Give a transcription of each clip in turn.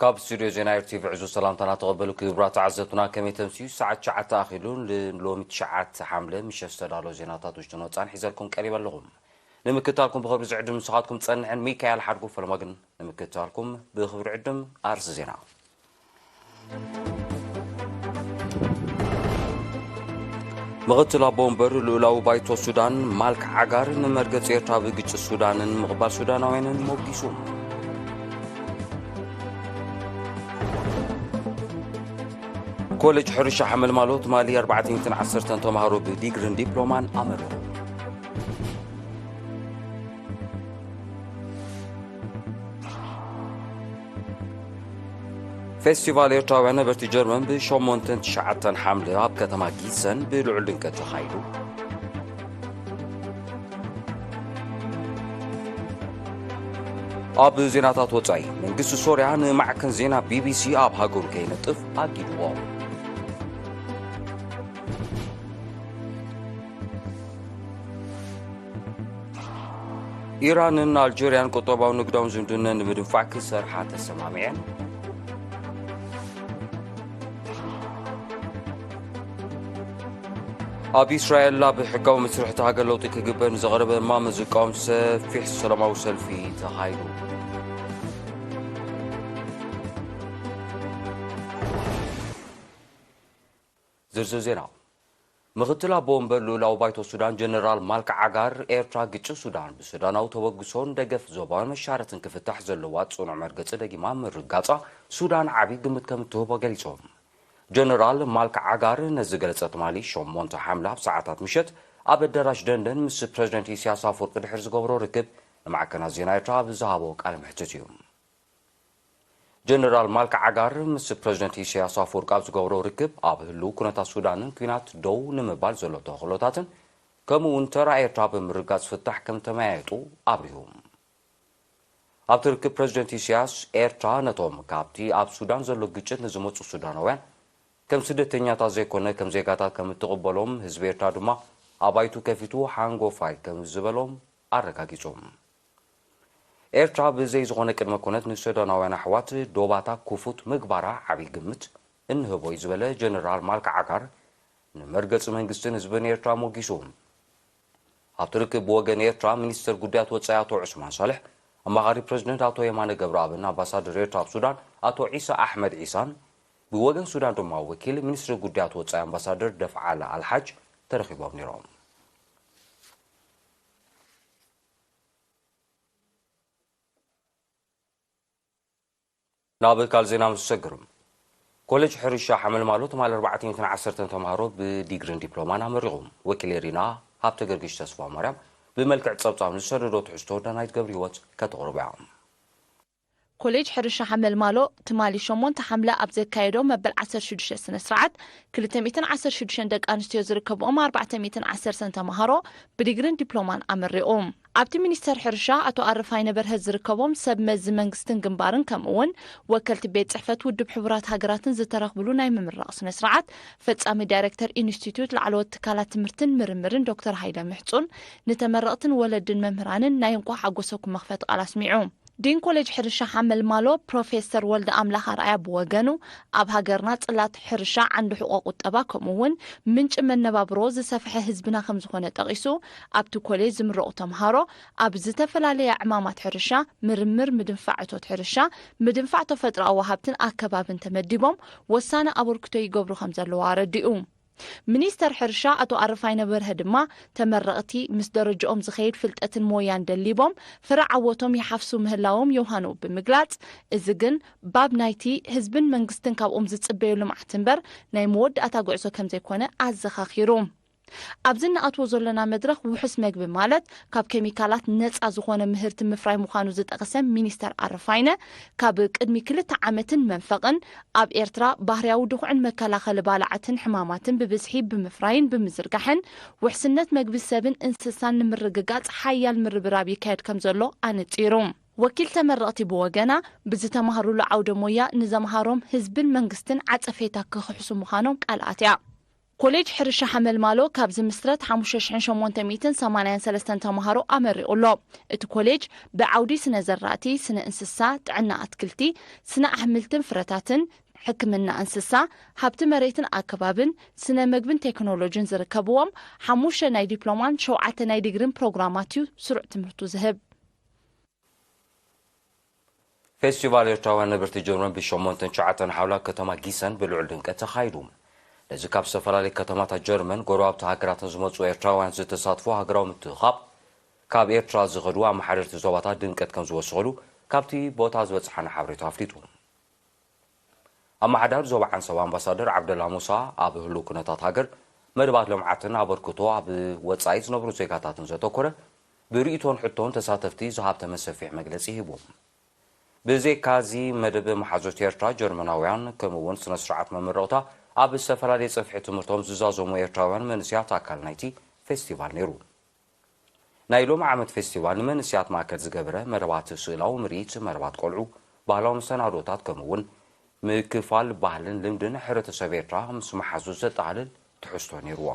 ካብ ስቱድዮ ዜና ኤርቲቪ ዕዙዝ ሰላምታና ተቐበሉ። ክቡራት ተዓዘብትና፣ ከመይ ተምስዩ? ሰዓት ትሽዓተ ኣኺሉ። ንሎሚ ትሽዓተ ሓምለ ምሸት ዝተዳለወ ዜናታት ውሽጥን ወጻን ሒዘልኩም ቀሪበ ኣለኹ። ንምክትታልኩም ብኽብሪ ዝዕድም ንስኻትኩም ጸንሕን ሚካኤል ሓድጉ ፈለማ ግን ንምክትታልኩም ብኽብሪ ዕድም ኣርስ ዜና። ምኽትል ኣቦ ወንበር ልኡላዊ ባይቶ ሱዳን ማልክ ዓጋር ንመርገጺ ኤርትራ ብግጭት ሱዳንን ምቕባል ሱዳናውያንን ሞጊሱ። ኮሌጅ ሕርሻ ሓመልማሎ ትማሊ ኣርባዕተ ሚእትን ዓሰርተን ተምሃሮ ብዲግሪን ዲፕሎማን ኣመረቑ። ፌስቲቫል ኤርትራውያን ነበርቲ ጀርመን ብሸሞንተን ትሽዓተን ሓምለ ኣብ ከተማ ጊሰን ብልዑል ድምቀት ተኻይዱ። ኣብ ዜናታት ወጻኢ፣ መንግስቲ ሶርያ ንማዕከን ዜና ቢቢሲ ኣብ ሃገሩ ከይነጥፍ ኣጊድዎ። ኢራንን ኣልጀርያን ቁጠባውን ንግዳውን ዝምድነን ንምድንፋዕ ክሰርሓ ተሰማሚዐን። ኣብ እስራኤል ኣብ ሕጋዊ መስርሕ እቲ ሃገር ለውጢ ክግበር ንዝቐረበ እማመ ዝቃወም ሰፊሕ ሰላማዊ ሰልፊ ተኻይዱ። ዝርዝር ዜና። ምኽትል ኣቦ ወንበር ልኡላዊ ባይቶ ሱዳን ጀነራል ማልክ ዓጋር፣ ኤርትራ ግጭት ሱዳን ብሱዳናዊ ተበግሶን ደገፍ ዞባዊ መሻረትን ክፍታሕ ዘለዋ ጽኑዕ መርገጺ ደጊማ ምርጋጻ ሱዳን ዓቢ ግምት ከም እትህቦ ገሊጾም። ጀነራል ማልክ ዓጋር ነዚ ገለጸ ትማሊ ሸሞንተ ሓምለ ኣብ ሰዓታት ምሸት ኣብ ኣዳራሽ ደንደን ምስ ፕረዚደንት ኢሳያስ ኣፈወርቂ ድሕሪ ዝገብሮ ርክብ ንማዕከናት ዜና ኤርትራ ኣብ ዝሃቦ ቃለ መሕትት እዩ። ጀነራል ማልክ ዓጋር ምስ ፕረዚደንት ኢሳያስ ኣፈወርቂ ኣብ ዝገብሮ ርክብ ኣብ ህልው ኩነታት ሱዳንን ኲናት ደው ንምባል ዘሎ ተኽእሎታትን ከምኡ እውን ተራ ኤርትራ ብምርጋጽ ፍታሕ ከም ተመያየጡ ኣብሪሁ። ኣብቲ ርክብ ፕረዚደንት ኢሳያስ ኤርትራ ነቶም ካብቲ ኣብ ሱዳን ዘሎ ግጭት ንዝመጹ ሱዳናውያን ከም ስደተኛታት ዘይኮነ ከም ዜጋታት ከም እትቕበሎም ህዝቢ ኤርትራ ድማ ኣባይቱ ከፊቱ ሓንጎፋይ ከም ዝበሎም ኣረጋጊጹ። ኤርትራ ብዘይ ዝኾነ ቅድመ ኩነት ንሱዳናውያን ኣሕዋት ዶባታ ክፉት ምግባራ ዓቢ ግምት እንህቦ እዩ ዝበለ ጀነራል ማልክ ዓጋር ንመርገጺ መንግስትን ህዝብን ኤርትራ ሞጊሱ። ኣብቲ ርክብ ብወገን ኤርትራ ሚኒስተር ጉዳያት ወጻኢ ኣቶ ዑስማን ሳልሕ፣ ኣማኻሪ ፕረዚደንት ኣቶ የማነ ገብረኣብን ኣምባሳደር ኤርትራ ኣብ ሱዳን ኣቶ ዒሳ ኣሕመድ ዒሳን ብወገን ሱዳን ድማ ወኪል ሚኒስትሪ ጉዳያት ወጻኢ ኣምባሳደር ደፍዓላ ኣልሓጅ ተረኺቦም ነይሮም። ናብ ካልእ ዜና ምስ ሰግር፣ ኮሌጅ ሕርሻ ሓመልማሎ ትማሊ ኣርባዕተ ሚእትን ዓሰርተን ተምሃሮ ብዲግሪን ዲፕሎማን ኣመሪቑ። ወኪል ኤሪና ሃብተ ገርግሽ ተስፋ ማርያም ብመልክዕ ጸብጻብ ንዝሰደዶ ትሕዝቶ ዳናይት ገብረ ህይወት ከተቕርቦ እያ። ኮሌጅ ሕርሻ ሓመልማሎ ትማሊ ሸሞንተ ሓምለ ኣብ ዘካየዶ መበል ዓሰርተ ሽዱሽተ ስነ ስርዓት ክልተ ሚእትን ዓሰርተ ሽዱሽተ ደቂ ኣንስትዮ ዝርከብኦም ኣርባዕተ ሚእትን ዓሰርተን ተምሃሮ ብዲግሪን ዲፕሎማን ኣመሪቑ። ኣብቲ ሚኒስተር ሕርሻ ኣቶ ኣረፋይነ በርሀ ዝርከቦም ሰብ መዚ መንግስትን ግንባርን ከምኡ እውን ወከልቲ ቤት ጽሕፈት ውድብ ሕቡራት ሃገራትን ዝተረኽብሉ ናይ ምምራቕ ስነ ስርዓት ፈጻሚ ዳይሬክተር ኢንስቲትዩት ላዕለዎት ትካላት ትምህርትን ምርምርን ዶክተር ሃይለ ምሕጹን ንተመረቕትን ወለድን መምህራንን ናይ እንኳዕ ሓጎሰኩም መኽፈቲ ቃል ኣስሚዑ። ዲን ኮሌጅ ሕርሻ ሓመልማሎ ፕሮፌሰር ወልደ ኣምላኽ ኣርኣያ ብወገኑ፣ ኣብ ሃገርና ጽላት ሕርሻ ዓንዲ ሕቖ ቁጠባ ከምኡ እውን ምንጪ መነባብሮ ዝሰፍሐ ህዝብና ከም ዝኾነ ጠቒሱ፣ ኣብቲ ኮሌጅ ዝምረቑ ተምሃሮ ኣብ ዝተፈላለያ ዕማማት ሕርሻ፣ ምርምር፣ ምድንፋዕ እቶት ሕርሻ፣ ምድንፋዕ ተፈጥሮኣዊ ሃብትን ኣከባብን ተመዲቦም ወሳኒ ኣበርክቶ ይገብሩ ከም ዘለዉ ኣረዲኡ። ሚኒስተር ሕርሻ ኣቶ ኣረፋይነ በርሀ ድማ፣ ተመረቕቲ ምስ ደረጃኦም ዝኸይድ ፍልጠትን ሞያን ደሊቦም ፍረ ዓወቶም ይሓፍሱ ምህላዎም የውሃንኡ ብምግላጽ፣ እዚ ግን ባብ ናይቲ ህዝብን መንግስትን ካብኦም ዝጽበዮ ልምዓት እምበር ናይ መወዳእታ ጉዕዞ ከም ዘይኮነ ኣዘኻኺሩ። ኣብዚ እንኣትዎ ዘሎና መድረኽ ውሑስ መግቢ ማለት ካብ ኬሚካላት ነጻ ዝኾነ ምህርቲ ምፍራይ ምዃኑ ዝጠቐሰ ሚኒስተር ኣረፋይነ፣ ካብ ቅድሚ ክልተ ዓመትን መንፈቕን ኣብ ኤርትራ ባህርያዊ ድኹዕን መከላኸሊ ባልዓትን ሕማማትን ብብዝሒ ብምፍራይን ብምዝርጋሕን ውሕስነት መግቢ ሰብን እንስሳን ንምርግጋጽ ሓያል ምርብራብ ይካየድ ከም ዘሎ ኣነጺሩ። ወኪል ተመረቕቲ ብወገና፣ ብዝተማህሩሉ ዓውደ ሞያ ንዘምሃሮም ህዝብን መንግስትን ዓጸፌታ ክኽሕሱ ምዃኖም ቃል ኣትያ። ኮሌጅ ሕርሻ ሓመልማሎ ካብ ዝምስረት ሓሙሽተ ሽሕን ሸሞንተ ሚእትን ሰማንያን ሰለስተን ተምሃሮ ኣመሪቑ ኣሎ። እቲ ኮሌጅ ብዓውዲ ስነ ዘራእቲ፣ ስነ እንስሳ፣ ጥዕና ኣትክልቲ፣ ስነ ኣሕምልትን ፍረታትን፣ ሕክምና እንስሳ፣ ሃብቲ መሬትን ኣከባብን፣ ስነ መግብን ቴክኖሎጂን ዝርከብዎም ሓሙሽተ ናይ ዲፕሎማን ሸውዓተ ናይ ዲግሪን ፕሮግራማት እዩ ስሩዕ ትምህርቱ ዝህብ። ፌስቲቫል ኤርትራውያን ነበርቲ ጀርመን ብሸሞንተን ትሽዓተን ሓውላ ከተማ ጊሰን ብልዑል ድምቀት ተኻይዱ። ነዚ ካብ ዝተፈላለዩ ከተማታት ጀርመን፣ ጎረባብቲ ሃገራትን ዝመፁ ኤርትራውያን ዝተሳትፎ ሃገራዊ ምትእኻብ፣ ካብ ኤርትራ ዝኸዱ ኣመሓደርቲ ዞባታት ድምቀት ከም ዝወሰኸሉ ካብቲ ቦታ ዝበፅሓና ሓበሬታ ኣፍሊጡ። ኣመሓዳሪ ዞባ ዓንሰባ ኣምባሳደር ዓብደላ ሙሳ፣ ኣብ ህሉው ኩነታት ሃገር፣ መደባት ልምዓትን ኣበርክቶ ኣብ ወጻኢ ዝነብሩ ዜጋታትን ዘተኮረ ብርእይቶን ሕቶን ተሳተፍቲ ዝሃብተመ ሰፊሕ መግለጺ ሂቡ። ብዘይካዚ መደብ መሓዙት ኤርትራ ጀርመናውያን ከምኡ እውን ስነ ስርዓት መመረቕታ ኣብ ዝተፈላለየ ጽፍሒ ትምህርቶም ዝዛዘሙ ኤርትራውያን መንእስያት ኣካል ናይቲ ፌስቲቫል ነይሩ። ናይ ሎሚ ዓመት ፌስቲቫል ንመንእስያት ማእከል ዝገበረ መደባት ስእላዊ ምርኢት፣ መደባት ቆልዑ፣ ባህላዊ መሰናዶታት ከምኡ እውን ምክፋል ባህልን ልምድን ሕብረተሰብ ኤርትራ ምስ መሓዙት ዘጠቓልል ትሕዝቶ ነይርዎ።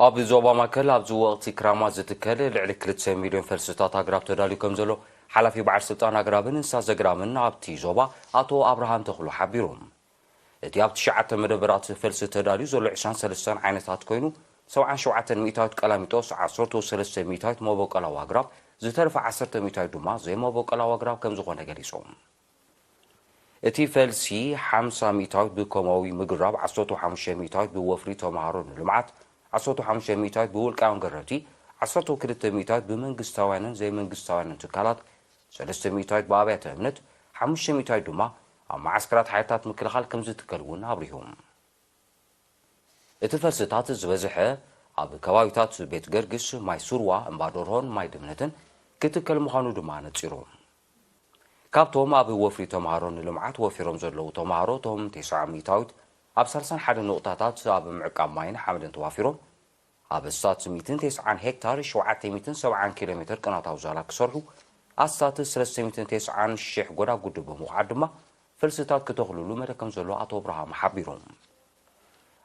ኣብ ዞባ ማእከል ኣብዚ ወቕቲ ክራማት ዝትከል ልዕሊ ክልተ ሚልዮን ፈልስታት ኣግራብ ተዳልዩ ከም ዘሎ ሓላፊ በዓል ስልጣን ኣግራብን እንስሳ ዘግራምን ኣብቲ ዞባ ኣቶ ኣብርሃም ተኽሉ ሓቢሩ። እቲ ኣብ ትሽዓተ መደበራት ፈልሲ ተዳልዩ ዘሎ ዕስራን ሰለስተን ዓይነታት ኮይኑ፣ ሰብዓን ሸውዓተን ሚእታዊት ቀላሚጦስ፣ ዓሰርተ ሰለስተ ሚእታዊት መበቆላዊ ኣግራብ፣ ዝተረፈ ዓሰርተ ሚእታዊት ድማ ዘይመበቆላዊ ኣግራብ ከም ዝኾነ ገሊጹ። እቲ ፈልሲ ሓምሳ ሚእታዊት ብኮማዊ ምግራብ፣ ዓሰርተ ሓሙሽተ ሚእታዊት ብወፍሪ ተምሃሮ ንልምዓት፣ ዓሰርተ ሓሙሽተ ሚእታዊት ብውልቃውያን ገረብቲ፣ ዓሰርተ ክልተ ሚእታዊት ብመንግስታውያንን ዘይመንግስታውያንን ትካላት፣ ሰለስተ ሚእታዊት ብኣብያተ እምነት፣ ሓሙሽተ ሚእታዊት ድማ ኣብ መዓስከራት ሓይልታት ምክልኻል ከም ዝትከል እውን ኣብሪሁ። እቲ ፈልስታት ዝበዝሐ ኣብ ከባቢታት ቤት ገርግስ፣ ማይ ሱርዋ፣ እምባ ደርሆን ማይ ድምነትን ክትከል ምዃኑ ድማ ኣነጺሩ። ካብቶም ኣብ ወፍሪ ተምሃሮ ንልምዓት ወፊሮም ዘለዉ ተምሃሮ፣ እቶም ተስዓ ሚእታዊት ኣብ ሰላሳን ሓደን ነቑጣታት ኣብ ምዕቃብ ማይን ሓመድን ተዋፊሮም፣ ኣብ ኣስታት ሚእትን ተስዓን ሄክታር፣ ሸውዓተ ሚእትን ሰብዓን ኪሎ ሜትር ቅናታዊ ዛላ ክሰርሑ፣ ኣስታት ሰለስተ ሚእትን ተስዓን ሽሕ ጎዳጉዲ ብምኹዓት ድማ ፈልስታት ክተኽልሉ መደብ ከም ዘሎ ኣቶ ኣብርሃም ሓቢሩ።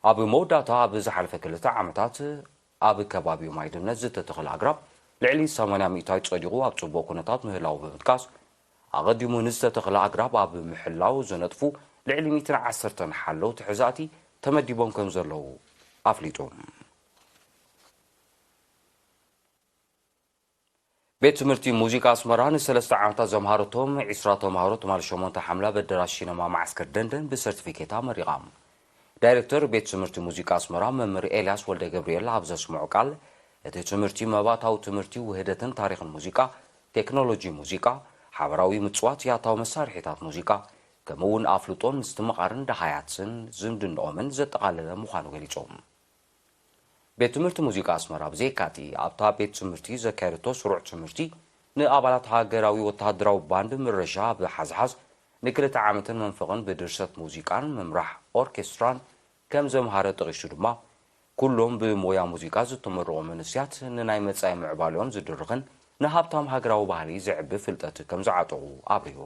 ኣብ መወዳእታ፣ ኣብ ዝሓለፈ ክልተ ዓመታት ኣብ ከባቢ ማይ ድምነት ዝተተኽለ ኣግራብ ልዕሊ ሰማንያ ሚእታዊት ጸዲቑ ኣብ ጽቡቕ ኩነታት ምህላዉ ብምጥቃስ፣ ኣቐዲሙ ንዝተተኽለ ኣግራብ ኣብ ምሕላው ዝነጥፉ ልዕሊ ሚእትን ዓሰርተን ሓለውቲ ሕዛእቲ ተመዲቦም ከም ዘለዉ ኣፍሊጡ። ቤት ትምህርቲ ሙዚቃ ኣስመራ ንሰለስተ ዓመታት ዘምሃረቶም ዒስራ ተምሃሮ ትማሊ ሸሞንተ ሓምላ በደራሽ ሲነማ መዓስከር ደንደን ብሰርቲፊኬት ኣመሪቓ። ዳይሬክተር ቤት ትምህርቲ ሙዚቃ ኣስመራ መምህር ኤልያስ ወልደ ገብርኤል ኣብ ዘስምዖ ቃል፣ እቲ ትምህርቲ መባእታዊ ትምህርቲ ውህደትን ታሪኽን ሙዚቃ፣ ቴክኖሎጂ ሙዚቃ፣ ሓበራዊ ምጽዋት ያታዊ መሳርሒታት ሙዚቃ፣ ከምኡ እውን ኣፍልጦን ምስትምቓርን ደሃያትን ዝምድንኦምን ዘጠቓለለ ምዃኑ ገሊጾም። ቤት ትምህርቲ ሙዚቃ ኣስመራ ብዘይካ'ቲ ኣብታ ቤት ትምህርቲ ዘካየደቶ ስሩዕ ትምህርቲ ንኣባላት ሃገራዊ ወተሃደራዊ ባንድ ምረሻ ብሓዝሓዝ ንክልተ ዓመትን መንፈቕን ብድርሰት ሙዚቃን ምምራሕ ኦርኬስትራን ከም ዘምሃረ ጠቒሱ ድማ፣ ኩሎም ብሞያ ሙዚቃ ዝተመረቑ መንእስያት ንናይ መጻኢ ምዕባለኦም ዝድርኽን ንሃብታም ሃገራዊ ባህሊ ዘዕቢ ፍልጠት ከም ዝዓጠቑ ኣብሪሁ።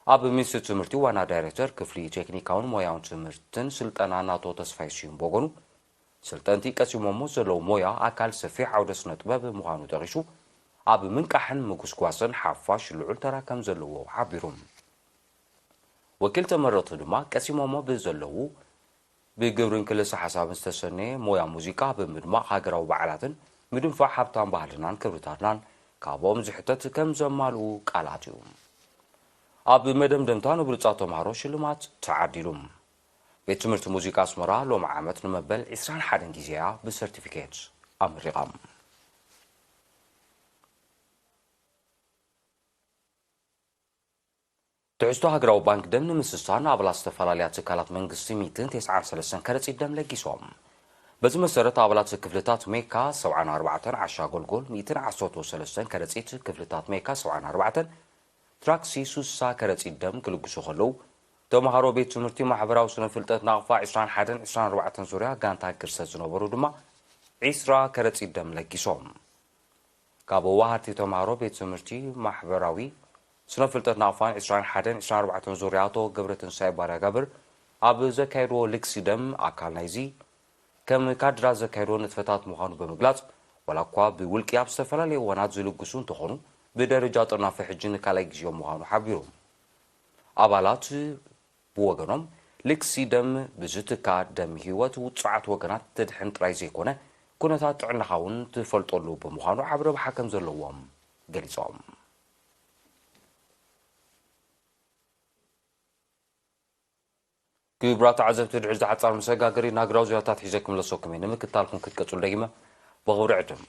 ኣብ ሚኒስትሪ ትምህርቲ ዋና ዳይሬክተር ክፍሊ ቴክኒካውን ሞያውን ትምህርትን ስልጠና ናቶ ተስፋይ ስዩም ብወገኑ፣ ስልጠንቲ ቀሲሞሞ ዘለዉ ሞያ ኣካል ሰፊሕ ዓውደ ስነ ጥበብ ምዃኑ ጠቒሱ፣ ኣብ ምንቃሕን ምጉስጓስን ሓፋሽ ልዑል ተራ ከም ዘለዎ ሓቢሩ። ወኪል ተመረቕቲ ድማ ቀሲሞሞ ብዘለዉ ብግብርን ክልሰ ሓሳብን ዝተሰነየ ሞያ ሙዚቃ ብምድማቕ ሃገራዊ በዓላትን ምድንፋዕ ሃብታም ባህልናን ክብርታትናን ካብኦም ዝሕተት ከም ዘማልኡ ቃል ኣትዩ። ኣብ መደምደምታ ንብሉጻት ተምሃሮ ሽልማት ተዓዲሉ። ቤት ትምህርቲ ሙዚቃ ኣስመራ ሎሚ ዓመት ንመበል ዕስራን ሓደን ግዜ እያ ብሰርቲፊኬት ኣመሪቓ። ትሕዝቶ ሃገራዊ ባንክ ደም ንምስሳን ኣባላት ዝተፈላለያ ትካላት መንግስቲ ሚእትን ተስዓን ሰለስተን ከረጺት ደም ለጊሶም። በዚ መሰረት ኣባላት ክፍልታት ሜካ ሰብዓን ኣርባዕተን ዓሻ ጎልጎል ሚእትን ዓሰርተ ሰለስተን ከረጺት፣ ክፍልታት ሜካ ሰብዓን ኣርባዕተን ትራክሲ ሱሳ ከረጺት ደም ክልግሱ ከለዉ፣ ተምሃሮ ቤት ትምህርቲ ማሕበራዊ ስነ ፍልጠት ናቕፋ ዕስራን ሓደን ዕስራን ኣርባዕተን ዙርያ ጋንታ ግርሰት ዝነበሩ ድማ ዒስራ ከረጺት ደም ለጊሶም። ካብ ወሃድቲ ተምሃሮ ቤት ትምህርቲ ማሕበራዊ ስነ ፍልጠት ናቕፋን ዒስራን ሓደን ዒስራን ኣርባዕተን ዙርያ ኣቶ ገብረትንሳኤ ባርያጋብር ኣብ ዘካየድዎ ልግሲ ደም ኣካል ናይዚ ከም ካድራት ዘካየድዎ ንጥፈታት ምዃኑ ብምግላጽ፣ ዋላ እኳ ብውልቂ ኣብ ዝተፈላለዩ እዋናት ዝልግሱ እንተኾኑ፣ ብደረጃ ጥርናፈ ሕጂ ንካልኣይ ግዜኦም ምዃኑ ሓቢሩ። ኣባላት ብወገኖም፣ ልግሲ ደም ብዝትካ ደም ህይወት ውጹዓት ወገናት ትድሕን ጥራይ ዘይኮነ፣ ኩነታት ጥዕናኻ እውን ትፈልጠሉ ብምዃኑ ዓቢ ረብሓ ከም ዘለዎም ገሊጾም። ክቡራት ተዓዘብቲ፣ ድሕሪ ዝሓጻር መሰጋገሪ ናግራዊ ዜናታት ሒዘ ክምለሰኩም እየ። ንምክትታልኩም ክትቀጽሉ ደጊመ ብኽብሪ ዕድም።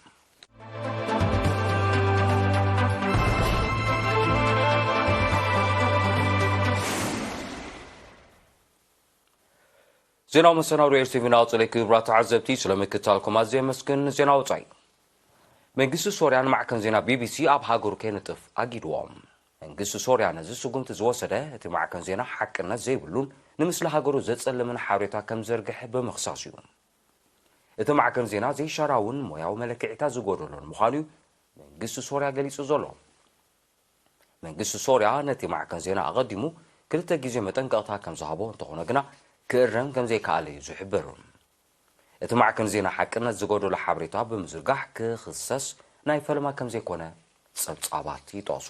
ዜናዊ መሰናዶ ኤር ቲ ቪ ናቕጽለይ። ክቡራት ተዓዘብቲ፣ ስለ ምክትታልኩም ኣዝየ የመስግን። ዜና ወጻኢ። መንግስቲ ሶርያ ንማዕከን ዜና ቢ ቢ ሲ ኣብ ሃገሩ ከይነጥፍ ኣጊድዎ። መንግስቲ ሶርያ ነዚ ስጉምቲ ዝወሰደ፣ እቲ ማዕከን ዜና ሓቅነት ዘይብሉን ንምስሊ ሃገሩ ዘጸልምን ሓበሬታ ከም ዘርግሐ ብምኽሳስ እዩ። እቲ ማዕከን ዜና ዘይሻራውን ሞያዊ መለክዒታት ዝጎደሎን ምዃኑ እዩ መንግስቲ ሶርያ ገሊጹ ዘሎ። መንግስቲ ሶርያ ነቲ ማዕከን ዜና ኣቐዲሙ ክልተ ግዜ መጠንቀቕታ ከም ዝሃቦ እንተኾነ ግና ክእረም ከም ዘይከኣለ እዩ ዝሕብር። እቲ ማዕከን ዜና ሓቅነት ዝጎደሎ ሓበሬታ ብምዝርጋሕ ክኽሰስ ናይ ፈለማ ከም ዘይኮነ ጸብጻባት ይጠቕሱ።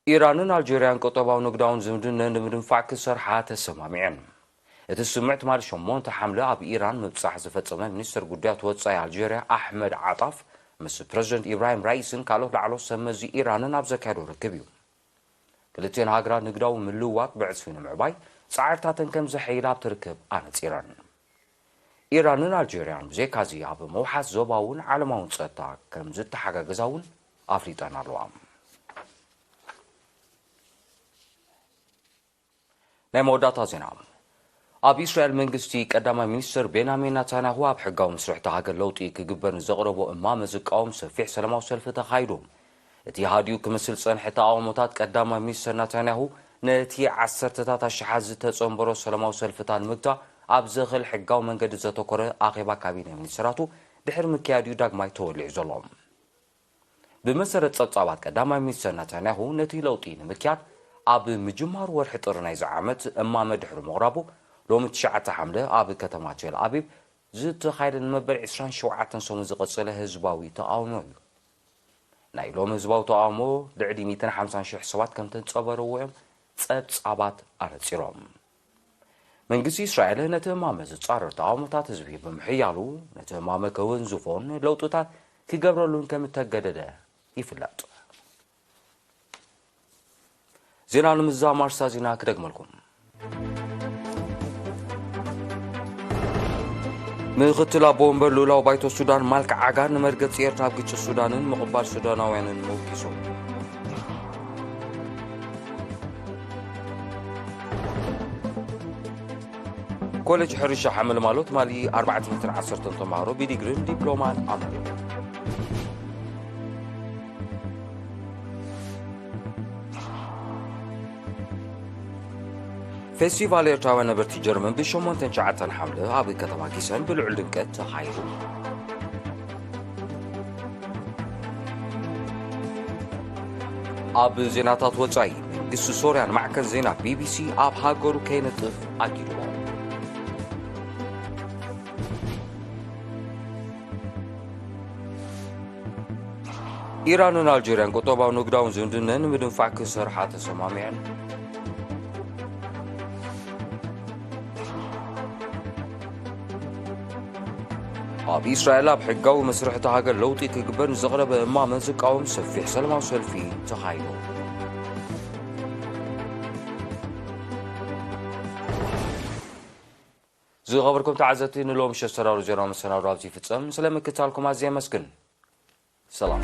ኢራንን ኣልጀርያን ቁጠባውን ንግዳውን ዝምድነን ንምድንፋዕ ክሰርሓ ተሰማሚዐን። እቲ ስምምዕ ትማሊ ሸሞንተ ሓምለ ኣብ ኢራን ምብጻሕ ዝፈጸመ ሚኒስትር ጉዳያት ወጻኢ ኣልጀርያ ኣሕመድ ዓጣፍ ምስ ፕረዚደንት ኢብራሂም ራኢስን ካልኦት ላዕለዎት ሰብ መዚ ኢራንን ኣብ ዘካየዶ ርክብ እዩ። ክልቲኤን ሃገራት ንግዳዊ ምልውዋጥ ብዕጽፊ ንምዕባይ ጻዕርታተን ከም ዘሐይላ ኣብቲ ርክብ ኣነጺረን። ኢራንን ኣልጀርያን ብዘይካዚ ኣብ ምውሓስ ዞባውን ዓለማውን ጸጥታ ከም ዝተሓጋገዛ እውን ኣፍሊጠን ኣለዋ። ናይ መወዳእታ ዜና። ኣብ እስራኤል መንግስቲ ቀዳማይ ሚኒስትር ቤንያሚን ናታንያሁ ኣብ ሕጋዊ መስርሕ እታ ሃገር ለውጢ ክግበር ንዘቕረቦ እማመ ዝቃወም ሰፊሕ ሰላማዊ ሰልፊ ተኻይዱ። እቲ ሃዲኡ ክመስል ዝጸንሐ ተቓውሞታት ቀዳማይ ሚኒስትር ናታንያሁ ነቲ ዓሰርተታት ኣሽሓት ዝተጸንበሮ ሰላማዊ ሰልፍታት ንምግታእ ኣብ ዘኽእል ሕጋዊ መንገዲ ዘተኮረ ኣኼባ ካቢነ ሚኒስትራቱ ድሕሪ ምክያድ እዩ ዳግማይ ተወሊዑ ዘሎ። ብመሰረት ጸብጻባት ቀዳማይ ሚኒስትር ናታንያሁ ነቲ ለውጢ ንምክያድ ኣብ ምጅማር ወርሒ ጥሪ ናይዚ ዓመት እማመ ድሕሪ ምቕራቡ ሎሚ ትሽዓተ ሓምለ ኣብ ከተማ ቴል ኣቪቭ ዝተኻየደ ንመበል ዕስራን ሸውዓተን ሰሙን ዝቐጸለ ህዝባዊ ተቓውሞ እዩ። ናይ ሎሚ ህዝባዊ ተቓውሞ ልዕሊ ሚእትን ሓምሳን ሽሕ ሰባት ከም ተንጸበርዎ እዮም ጸብጻባት ኣነጺሮም። መንግስቲ እስራኤል ነቲ እማመ ዝጻረር ተቓውሞታት ህዝቢ ብምሕያሉ፣ ነቲ እማመ ከወንዝፎን ለውጥታት ክገብረሉን ከም እተገደደ ይፍለጥ። ዜና ንምዝዛም ኣርእስታ ዜና ክደግመልኩም። ምክትል ኣቦ ወንበር ልኡላዊ ባይቶ ሱዳን ማልክ ዓጋር ንመርገጺ ኤርትራ ኣብ ግጭት ሱዳንን ምቕባል ሱዳናውያንን መውኪሱ። ኮሌጅ ሕርሻ ሓመልማሎ ትማሊ ኣርባዕተ ሚእትን ዓሰርተን ተምሃሮ ብዲግሪን ዲፕሎማን ኣመረቑ። ፌስቲቫል ኤርትራውያን ነበርቲ ጀርመን ብሸሞንተን ትሽዓተን ሓምለ ኣብ ከተማ ጊሰን ብልዑል ድምቀት ተኻይዱ። ኣብ ዜናታት ወጻኢ፣ መንግስቲ ሶርያ ንማዕከን ዜና ቢ ቢ ሲ ኣብ ሃገሩ ከይነጥፍ ኣጊድዎ። ኢራንን ኣልጀርያን ቁጠባውን ንግዳውን ዝምድነን ንምድንፋዕ ክሰርሓ ተሰማሚዐን። ኣብ እስራኤል ኣብ ሕጋዊ መስርሕ እታ ሃገር ለውጢ ክግበር ንዘቕረበ እማመ ዝቃወም ሰፊሕ ሰላማዊ ሰልፊ ተኻይዱ። ዝኸበርኩም ተዓዘብቲ፣ ንሎሚ ምሸት ዝተዳለወ ዜና መሰናዶ ኣብዚ ይፍጸም። ስለ ምክትታልኩም ኣዝየ የመስግን። ሰላም።